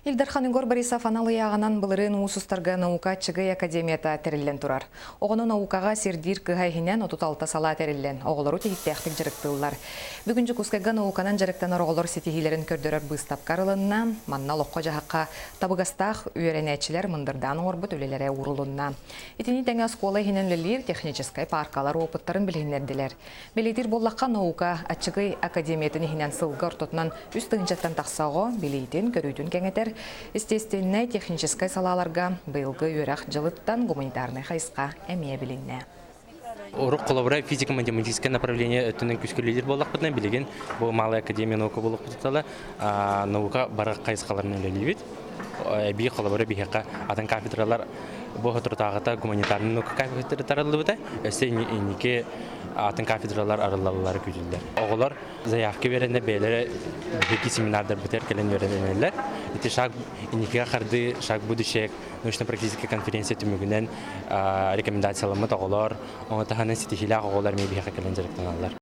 Ил Дархан Егор Борисов анал ыйааҕынан былырыын уус устарга наука аччыгый академията тэриллэн турар. Оҕону наукаҕа сирдиир кыһа иһинэн 36 салаа тэриллэн, оҕолору тиһиктээхтик дьарыктыыллар. Бүгүн Дьокуускайга науканан дьарыктанар оҕолор ситиһиилэрин көрдөрөр быыстапка арылынна. Манна олоххо-дьаһахха табыгастаах үөрэнээччилэр мындырдаан оҥорбут үлэлэрэ уурулунна. Итини тэҥэ оскуола иһинэн үлэлиир техническай пааркалар опыттарын билиһиннэрдилэр. Бэлиэтиир буоллахха, наука аччыгый академиятын иһинэн сылга ортотунан 3 тыһыынчаттан тахса оҕо билиитин, көрүүтүн кэҥэтэр, естественнэй, техническай салааларга быйылгы үөрэх дьылыттан гуманитарнай хайысха эмиэ билиннэ. Урук холобура физико-математическое направление өттүнэн күүскэ буоллахпытына, билигин бу Малая академия наука буолуохпутуттала наука бары хайысхаларын үлэлиибит. Эбии холобура биһиэхэ атын кафедралар бу соторутааҕыта гуманитарный наука кафедрата арыллыбыта, өссө инники атын кафедралар арыллаллара күүтүллэр. Оҕолор заявка беренде бэйэлэрэ биһиги семинардарбытыгар кэлэн үөрэнэллэр. Ити шаг инникигэ хардыы, шаг будущее научно-практическая конференция түмүгүнэн рекомендацияламмыт оҕолор, ону таһынан ситиһиилээх оҕолор эмиэ биһиэхэ кэлэн дьарыктаналлар.